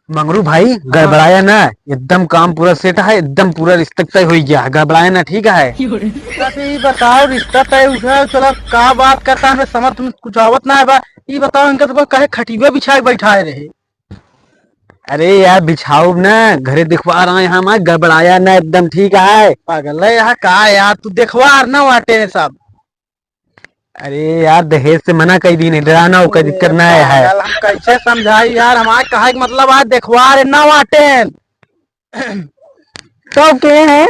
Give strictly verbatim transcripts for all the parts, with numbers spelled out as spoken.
मंगरू भाई, हाँ। गड़बड़ाया ना, एकदम काम पूरा सेट है, एकदम पूरा रिश्ता तय हो गया है, गड़बड़ाया ना, ठीक है? अच्छा, ये बताओ, रिश्ता तय उठा, चलो, का बात करता है, मैं समझ में कुछ आवत ना है बा। ये बताओ, इनका तो कहे खटिया बिछा के बैठाए रहे। अरे यार, बिछाओ ना, घरे दिखवा रहा है, यहाँ मैं गड़बड़ाया ना, एकदम ठीक है। पागल है यहाँ का यार, तू दिखवा ना वाटे सब। अरे यार, दहेज से मना कर दी नहीं, डराना ओकर दिक्कत ना है। पागल, हम कैसे समझाई यार, हमारे कहे के मतलब आज देखवार ना वाटेन। तो के हैं?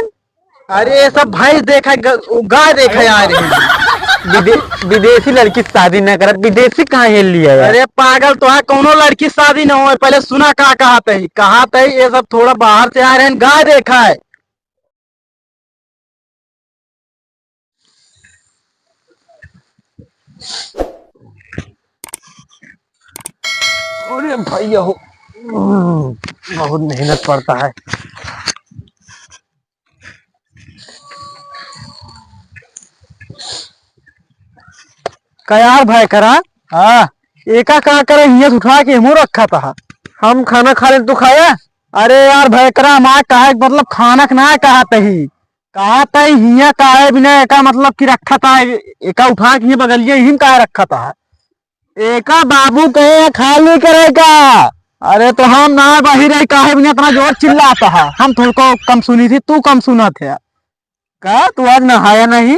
अरे ये सब भैंस देखे, ग-, गाय देखे आ रहे हैं। विदे-, विदेशी लड़की से शादी ना करत, विदेशी कहाँ हेल लिया यार? अरे पागल, तो है कौनो लड़की से शादी ना होए, पहले सुना का कहा तही, कहा तही ये सब थोड़ा बाहर से आ रहे हैं, गाय देखा है। अरे भैया हो, बहुत मेहनत पड़ता है। का यार भैकरा? हाँ। एका का करे हियाँ से उठा के हमो रखा था। हम खाना खा लेन, तू खाया? अरे यार भैकरा, हमार कहे के मतलब खाना के ना कहा तही। कहा तही हियाँ काहे बिना एका मतलब कि रखा था, एका उठा के हियाँ बगलिया हिम काहे रखा था? एका बाबू कहे खाली करे का? अरे तो हम ना बहिरे काहे बिना इतना जोर चिल्लाता है? हम थोड़को कम सुनी थी, तू कम सुना थे। का तू आज नहाया नहीं?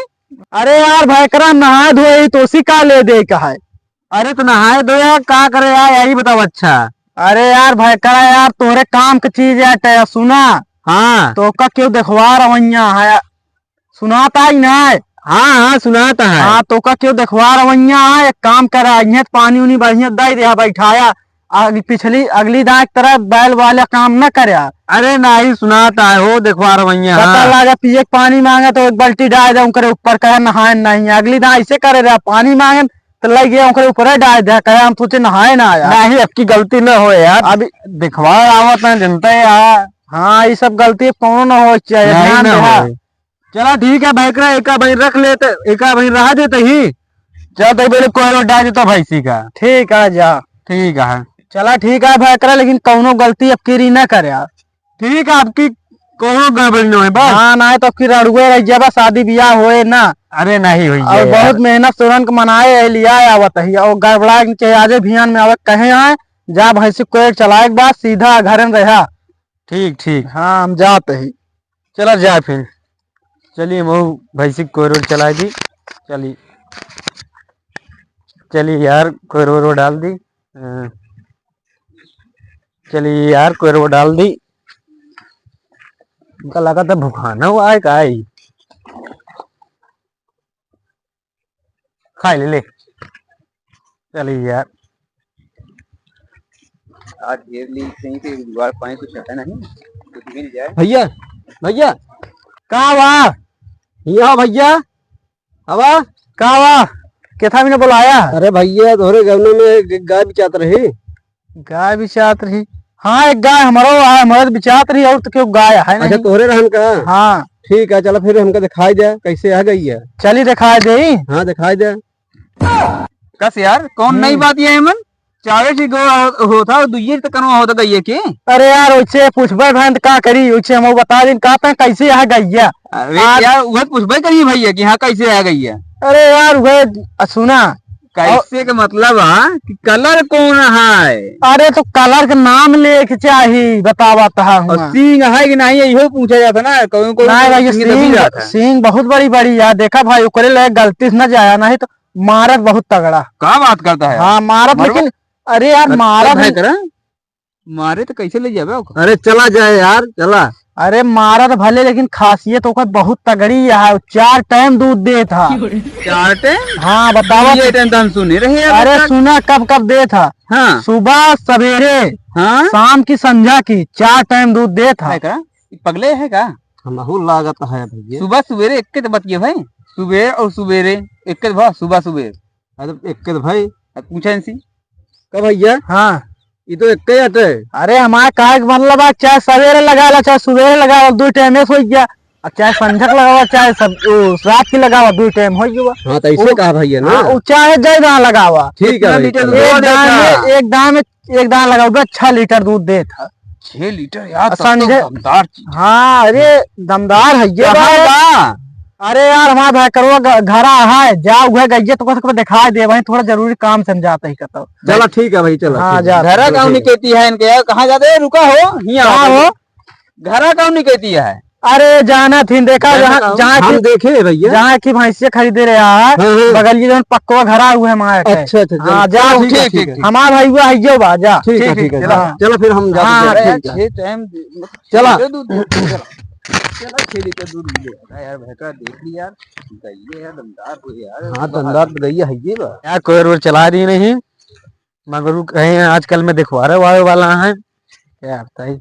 अरे यार भैकरा, नहाए धोए ही तो उसी का ले दे का है। अरे तो नहाए धोए का करे यार, यही बताओ। अच्छा। अरे यार भैकरा यार, तोहरे काम के चीज है टे, सुना। हाँ। तो का क्यों देखवा रवैया है? सुनाता ही ना है। हाँ, हाँ, सुनाता है। हाँ, तो का क्यों देखवा रवैया है? एक काम करा, इहें पानी उनी बढ़िया दे दे, बैठाया। अगली, पिछली, अगली दाएं की तरह बैल वाला काम न करे। अरे नहीं, सुनाता है, हो देखवा रवैया, पता हाँ। लगा पिए के पानी मांगे तो एक बाल्टी डाल दे उनके ऊपर, कहे नहाए नहीं। अगली दाएं ऐसे करे रहा, पानी मांगे तो लग गया उनके ऊपर डाल दे, कहे हम सोचे नहाए ना आया। नहीं, अब की गलती न हो यार। अभी देखवा आवत है, जनता है यार। हाँ, ये सब गलती अब कौनो न हो चाहिए, नहीं ध्यान न देहा। होए। चला ठीक है भैकरा, एका बहिन रख लेते, एका बहिन रहा देते ही। चल तो पहले कोयरो डाल देता भैंसी का। ठीक है, जा। ठीक है। चला ठीक है भैकरा, लेकिन कौनो गलती अब की री ना करे यार। ठीक है, अब की कौनो गड़बड़ी न होए बस। हाँ, ना तो अब की रड़ुए रह जाबा, शादी ब्याह होए ना। अरे नहीं होई और है बहुत यार। मेहनत से उन्हन के मनाए है, लिया आवत ही, और गड़बड़ा के आजे भियान में आवत कहे आए, जा भैंसी कोयर चलाए के बाद सीधा घर में रहा। ठीक, ठीक। हाँ, हम जात ही। चला जाए फिर। चलिए, हम भैंसी कोयर चलाए दी। चलिए, चलिए यार, कोयर डाल दी। अ, चलिए यार, कोयर डाल दी। हमका लगा था भुखाना हुआ है का ही? खाई ले, ले। चलिए यार। आज घेर ली कहीं पे, जुगाड़ पाए कुछ है नहीं, कुछ मिल जाए। भैया, भैया। का बा? यहाँ भैया। हवा? का बा? केथा मैंने बुलाया? अरे भैया, तोहरे गमले में एक गाय बिचात रही। गाय बिचात रही? हाँ, एक गाय हमरो है, हमरे तो बिचात रही, और तो क्यों गाय है अच्छा, नहीं। तोहरे रहन का? हाँ। ठीक है, चला फिर हमका दिखाई दे, कैसे आ गई है। चली दिखाई दे। हाँ, दिखाई दे। कस यार, कौन नई हम्म। बात ये है मन? चारे ठी गो होता, दुइये त कनवा होता गइये के। अरे यार, ओइसे पूछबे भैन त का करी, ओइसे हम बता दिन का पे कैसे आ गइया। अरे आज यार, उहे पूछबे करी भैया कि हाँ कैसे आ गइया। अरे यार, उहे, आ, सुना। कैसे के मतलब है कि कलर कौन है? अरे तो कलर के नाम ले के चाही, बतावा तहा और हुआ। सींग है कि नहीं, इहो पूछा जाता ना, कौन कौन नहीं भाई, ये सींग दबी सींग, जाता है। सींग बहुत बड़ी बड़ी है, देखा भाई, ओकरे ले गलती से न जाया, नहीं तो मारत बहुत तगड़ा। का बात करता है? हाँ, मारत, मरवा-, लेकिन, अरे यार, अरे, मारत भाई करा, मारे तो कैसे ले जाबे ओकर? अरे चला जाए यार, चला। अरे मारत भले, लेकिन खासियत ओकर बहुत तगड़ी है, चार टाइम दूध देत हा। चार टाइम? हाँ, बतावा। ये टाइम तो हम सुने रहे हैं अरे बच्चा। सुना, कब कब देत हा? हाँ। सुबह सवेरे, हाँ। शाम की संझा की, चार टाइम दूध देत हा। है का? ई पगले है का? हमहू लागत है भैया। सुबह सुबेरे एक के तो बतिये भाई, सुबह और सुबेरे एक के भा, सुबह सुबेरे। अरे एक के तो भाई। अब पूछा इनसे। का भैया? हाँ। ई तो एक ही अटे। अरे हमार कहे के मतलब है, चाहे सवेरे लगा ला, चाहे सुबेरे लगा ला, दो टाइम में सोई गया। अब चाहे संझक लगावा, चाहे सब, ओ, रात की लगावा, दुइ टाइम होइ गवा। हाँ, तो ऐसे वो कहा भैया ना। हाँ, वो चाहे जय दान लगावा। ठीक है भाई, लीटर चलो। दूध एक दान देता। में, एक दान में, एक दान लगावा, छह लीटर दूध देत है। छह लीटर यार, और तब तो संझे दमदार चीज। हाँ, अरे, दमदार है ये कहाँ बात। बा? अरे यार, हमारा भाई करवा ग-, घरा है, जाओ उहे गइये तो को दिखाई दे भाई, थोड़ा जरूरी काम से हम जाते ही कहता हूँ। चलो ठीक है भाई, चलो, हाँ, ठीक है। जा। घरा चलो, काउन ठीक है। निकलती है इनके यार, कहाँ जाते हैं? रुका हो, हियाँ कहाँ आओ। हो? घरा काउन निकलती है? अरे जाना थी, देखा घरा जहाँ, का हो? जहाँ हम की, देखे भैया। जहाँ की भैंसिया खरीदे रहे यार, हाँ, हाँ। बगलिए जौन पक्कवा घरा हुआ है हमारे के। अच्छा, अच्छा, अच्छा। हाँ, जा। चलो, ठीक है, ठीक है, ठीक है। ठीक है। हमार भाई हुआ है, यो बा, जा। ठीक है, ठीक है, ठीक है, चलो। हाँ। चलो फिर हम जाते हाँ, हैं, अरे यार, ठीक है। छह टाइम दे-, मतलब, चला। छह लीटर दूध दे, चला। चला, छह लीटर दूध मिले। अरे यार, भैंसा देख ली यार, गइये है, दमदार हो यार, हाँ, वाह। दमदार तो गइये है, ये बा। यार, कोई रोड चला दी नहीं, मगर वो कहीं आजकल में दिखवारे वाले वाला है, क्या बताई।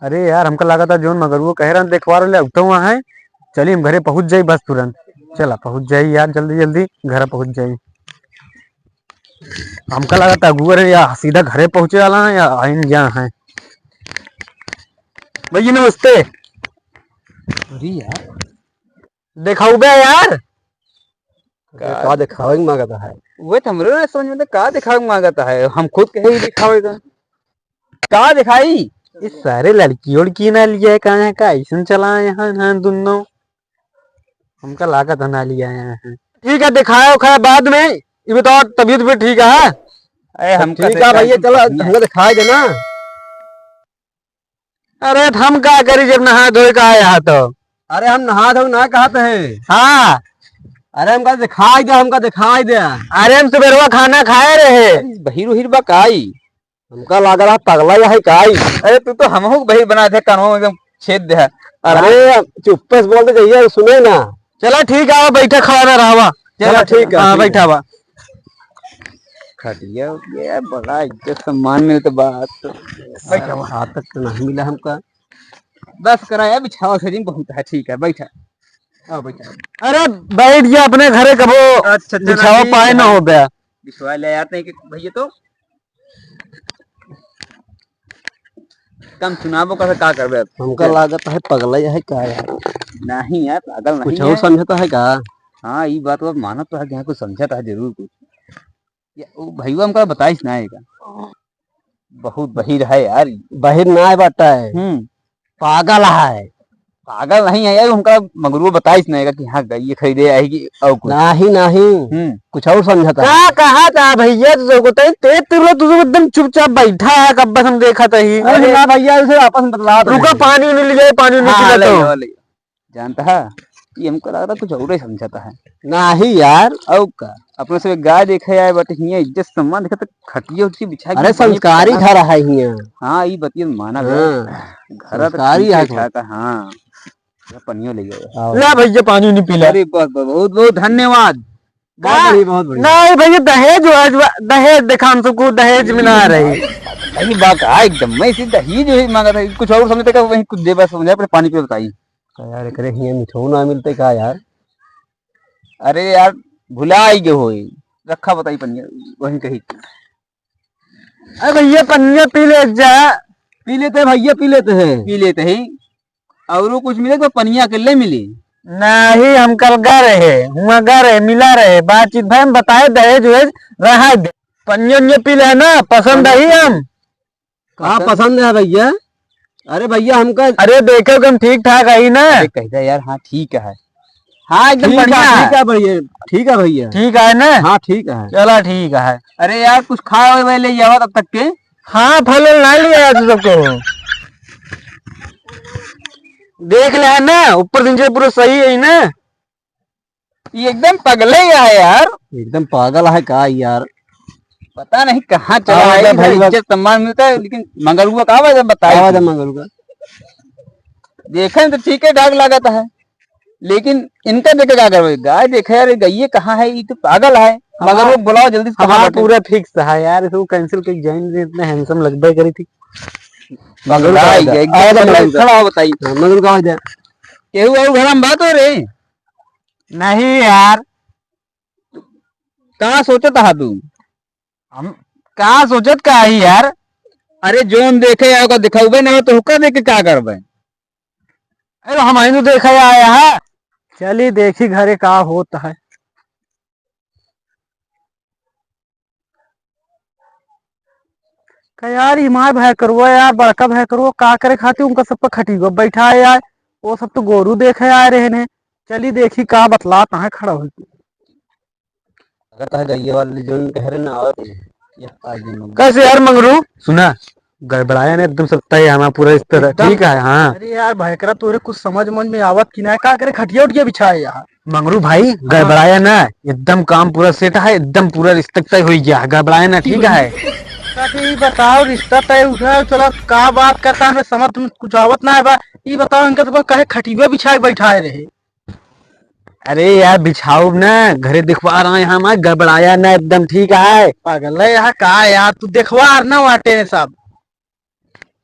अरे यार, हमका लागत है जौन मगरुआ कहे रहन देखवार ले, अब तो वहाँ है। चली, हम घरे पहुँच जाई बस तुरंत। चला, पहुँच जाई यार, जल्दी जल्दी घर पहुँच जाई। हमका लागत है अगुआ रे या सीधा घरे पहुँचे वाला है या आइन गया है। भैया नमस्ते। अरे यार, देखाऊ बे यार। का का देखावे के मांगत है? उहे तो हमरो ना समझ में तो का देखावे के मांगत है, हम खुद कहे ही देखावे का। का देखाई? इस सारे लड़की उड़की ना लिया है, कहाँ है का ऐसन चला यहाँ, यहाँ दुन्नो। हमका लागत है ना लिया है यहाँ। ठीक है, देखाए उखाए बाद में, ये बताओ तबीयत भी ठीक है? अरे सब हमका ठीक तो है भैया, एकदम चलो बढ़िया। हमका दिखाई देना। अरे, त हम का करी जब नहा धोए का आया हा तो? अरे, हम नहा धो ना कहत है। हाँ। अरे, हमका दिखाई दे, हमका दिखाई दे। अरे, हम सुबेरवा खाना खाए रहे। अरे, बहिर उहिर बा काई? हमका लाग रहा पगला या है काई? अरे, तू तो हमहू के बहिर बना दे, कानवा में एकदम छेद दे है। अरे, चुप्पे से बोल दे, जइया सुने ना। चला ठीक है, बैठा खड़ा ना रहवा। चला चला, ठीक है, हाँ, ठीक है। बैठा बा। खटिया उटिया बड़ा इज्जत सम्मान मिलत बा। बैठा बा। आज तक तो नहीं मिला हमका। बस करा यार, बिछावा सही बहुत है, ठीक है, बैठा। आओ, बैठा। अरे, बैठ जा अपने घरे कबो। अच्छा, चला, बिछावा ठीक पाए है। ना हो बे। बिछवा ले यार, नहीं कि भैया तो कम सुनाबो कर, का करबे अब? हमका लागत है पगला है का यार? नहीं यार, पागल नहीं कुछ है। और समझता है का? हाँ, ई बात वो मानत तो है कि हाँ, कुछ समझता है जरूर कुछ। ये, वो भैया हमका बताइस ना है का? बहुत बहिर है यार। बहिर ना है बाटा है। हम्म। पागल है। पागल नहीं है यार, हमका मगरुआ बताइस नहीं का कि हाँ, ये खरीदे आई कि और कुछ। नहीं, नहीं। हम्म। कुछ और समझता है। का कहा था भैया, तू सबको ते, ते, ते, तू सब एकदम चुपचाप बैठा है, कब बस हम देखा था ही। अरे ना भैया, उसे आपस में बतलात रुका, रहे। पानी उनी ले जाए, पानी उनी हाँ, पी ले लेता हूँ। जाओ, ले जाओ। जानता है, ये हमको लग रहा कुछ और ही समझता है। नहीं यार। और का? अपने से गाय देखे आए, but हियाँ इज्जत सम्मान देखे तो खटिया उटिया बिछा के अरे, संस्कारी घर है हियाँ। हाँ, ई बतिया माना गया। हाँ। घर तो संस्कारी ठीक है, ठाक है, हाँ। ये पनियो ले जाओ। आओ। ला भैया, पानी नहीं पी ले। अरे, बहुत, बहुत, बहुत, बहुत धन्यवाद। बहुत का? बढ़िया, बहुत बढ़िया। नहीं भैया, दहेज वहेज वा-, दहेज देखा, हम सबको दहेज में ना रही। नहीं, बात है एकदम, मैं इसे दहेज वही मांगा था, कुछ और समझते क्या, वही कुछ दे, बस समझाए, पर पानी पे बताई। का यार, एकरे हियाँ मिठऊ ना मिलते का यार? अरे यार, भुला ही गए होई। रखा बताई पनिया, वहीं कहीं। अरे भैया, पनिया पी ले जा। पी लेते हैं भैया, पी लेते हैं। पी लेते हैं। और कुछ मिले तो पनिया अकेले मिली। नहीं, हम कल गा रहे, हुआ गा रहे, मिला रहे, बातचीत भाई हम बताए दहेज वहेज रहा दे। पनिया उनिया पी ले ना, पसंद आई हम। का पसंद? पसंद है भैया? अरे भैया, हमका अरे, देखे एकदम ठीक ठाक है ना? अरे, कह दे यार, हाँ, ठीक है। हाँ, एकदम ठीक बढ़िया है, है। ठीक है भैया, ठीक है भैया। ठीक है ना? हाँ, ठीक है। चला, ठीक है। अरे यार, कुछ खाए वाए ले जावा तब तक के। हाँ, फल उल ना लिया तू सबको। देख ले है ना, ऊपर से नीचे पूरा सही है ना? ये एकदम पगले ही है यार। एकदम पागल है का यार? पता नहीं कहाँ चला का है, वजह इधर भाई? इज्जत सम्मान मिलता है, लेकिन मगरुआ का वजह बताए का वजह थे। मगरुआ? देखे तो ठीक है, ढाक लागत है, लेकिन इनका देखे का करबे? गाय देखे यार, गइये कहाँ है? ये तो पागल है। हमार, मगरुआ बुलाओ जल्दी से, कहाँ हमार बाटे? पूरा fix है यार, इसको cancel कर, जैन से इतने handsome लगबे करी थी। मगरुआ का गाय वजह? एकदम आया था पगला, मगरुआ का। खड़ा हो बताई। हाँ, मगरुआ का वजह? केहू और घर में बात हो रही? नहीं यार। का सोचत हा तू? हम का सोचत का ही यार? अरे, जौन देखे आए, ओका दिखउबे ना हो, तो हुक्का देके का करबे? अरे, हम ही तो देखे आए हैं। चली देखी घरे का होत है। का यार, ई माय भैकरुआ यार, बड़का भैकरुआ का करे खातिर उनका सब पे खटिया बैठा है यार। वो सब तो गोरू देखे आए रहे ने। चली देखी का बतलात है खड़ा होके। अगर तह गइया वाले जोन कह रहे ना आवत है, ये आ गई मम्मी। कैसे यार मंगरू? सुना, गड़बड़ाया ना एकदम सब तय है हमारा पूरा इस तरह, एकदम। ठीक है, हाँ। अरे यार भैकरा, तोरे कुछ समझ, समझ में आवत कि ना, का करे खटिया उठिया बिछाए यार। मंगरू भाई, हाँ। गड़बड़ाया ना, एकदम काम पूरा सेट है, एकदम पूरा रिश्ता तय हो गया है, गड़बड़ाया ना, ठीक है। अच्छा, ई बताओ, रिश्ता तय हुआ है, चलो, का बात करता है, समझ में कुछ आवत ना है बा। ई बताओ, इनका तो कहे खटिया बिछा के बैठाए रहे। अरे यार, बिछाउब ना, घरे दिखवा रहा है, यहाँ मैं गड़बड़ाया ना, एकदम ठीक है। पागल है यहाँ का यार, तू दिखवा रहा ना वाटे सब।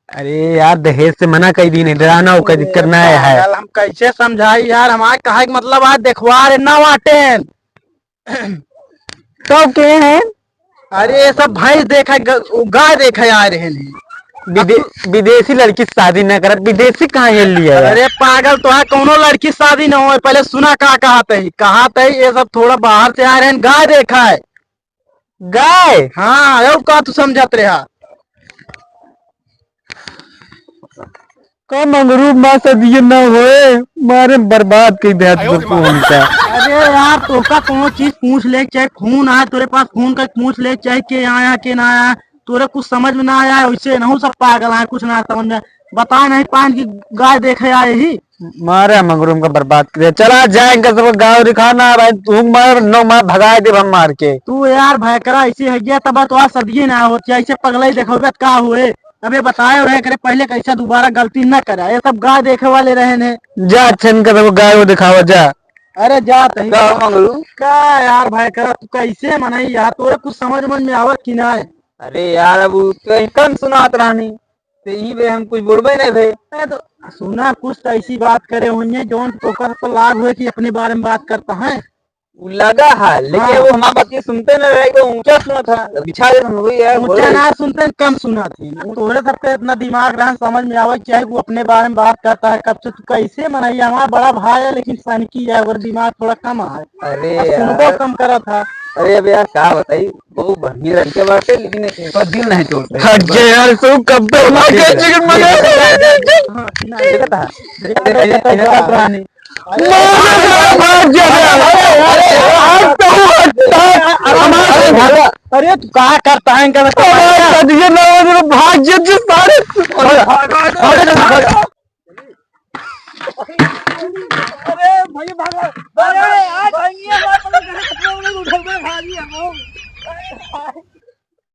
अरे यार, दहेज से मना कर दी नहीं, डराना ओकर दिक्कत ना है। पागल, हम कैसे समझाई यार, हमारे कहे के मतलब आज दिखवा रहे ना वाटे। तो के हैं? अरे ये सब भैंस देखे, ग-, वो गाय देखे आ रहे हैं। विदे-, विदेशी लड़की से शादी ना करब, विदेशी कहाँ हेल लिया यार? अरे पागल, तो है कौनो लड़की से शादी ना हो, पहले सुना का कहा तही, कहा तही ये सब थोड़ा बाहर से आ रहे हैं, गाय देखा है। गाय? हाँ, अब का तू समझत रहा? का मंगरू माँ सदिये ना होए, मारे बर्बाद कई दे तू फोन का। अरे यार, तोका कौनो चीज पूछ ले, चाहे फोन आए तोरे पास, फोन कर पूछ ले, चाहे के आया, के ना आया, तोरे कुछ समझ में ना आया, वैसे नहु सब पागल आए, कुछ ना समझ में, बता नहीं पान कि गाय देखे आए ही। मारे मंगरू का बर्बाद कर दिया। चला जाए इनका सब गाँव दिखा ना भाई, तू मार, नो मार, भगाए देब हम मार के। तू यार भैकरा ऐसे है गया, तब तो आज सदिये ना होत, ऐसे पगलाई देखोगे त का हुए? अबे बताए रहे करे पहले, कैसा दोबारा गलती ना करा, ये सब गाय देखे वाले रहे ने। जा, अच्छा इनका सब गाय वो दिखावा, जा। अरे जा तही। का मंगरू? का यार भैकरा, तू कैसे मनई यार, तोरे कुछ समझ, समझ में आवत कि ना? अरे यार, अब उ कहीं कम सुनात रहनी। ते ई बे हम कुछ बोलबे नहीं भे। ए तो सुना, कुछ तो ऐसी बात करे होंगे जौन तोकर पर लाग हुए कि अपने बारे में बात करता है। उ लगा है, लेकिन हाँ। वो हमार बात के सुनते न रहे, वो ऊंचा सुना था। बिछा दे हम वही है, ऊंचा बोले। ना सुनते, कम सुना थे। वो तोरे सबके इतना दिमाग रहा, समझ में आवे, चाहे वो अपने बारे में बात करता है, कब से तू कैसे मनाई, हमारा बड़ा भाई है, लेकिन सनकी है, और दिमाग थोड़ा कम है। अरे और सुनबो यार। कम करा था। अरे अब यार, का बताई, बहुत बढ़िया लड़के बाटे, लेकिन एक बार दिल नहीं तोड़ते। हट जा यार, तू कब पे हमारे घर चिकन बना। हाँ, ना, देखा था? देखा था, देखा था, देखा था। मार, मार, मार, भाग जा। अरे, अरे, अरे, आज तो हमारे अरे, तू का करता है इनका? अरे, सदिये ना हो, भाग जा, जिस सारे। अरे, भाग, भाग, भाग। अरे भैया भागा। अरे यार, भागिए, हमारे पकड़ के उठा के खा लिया हम।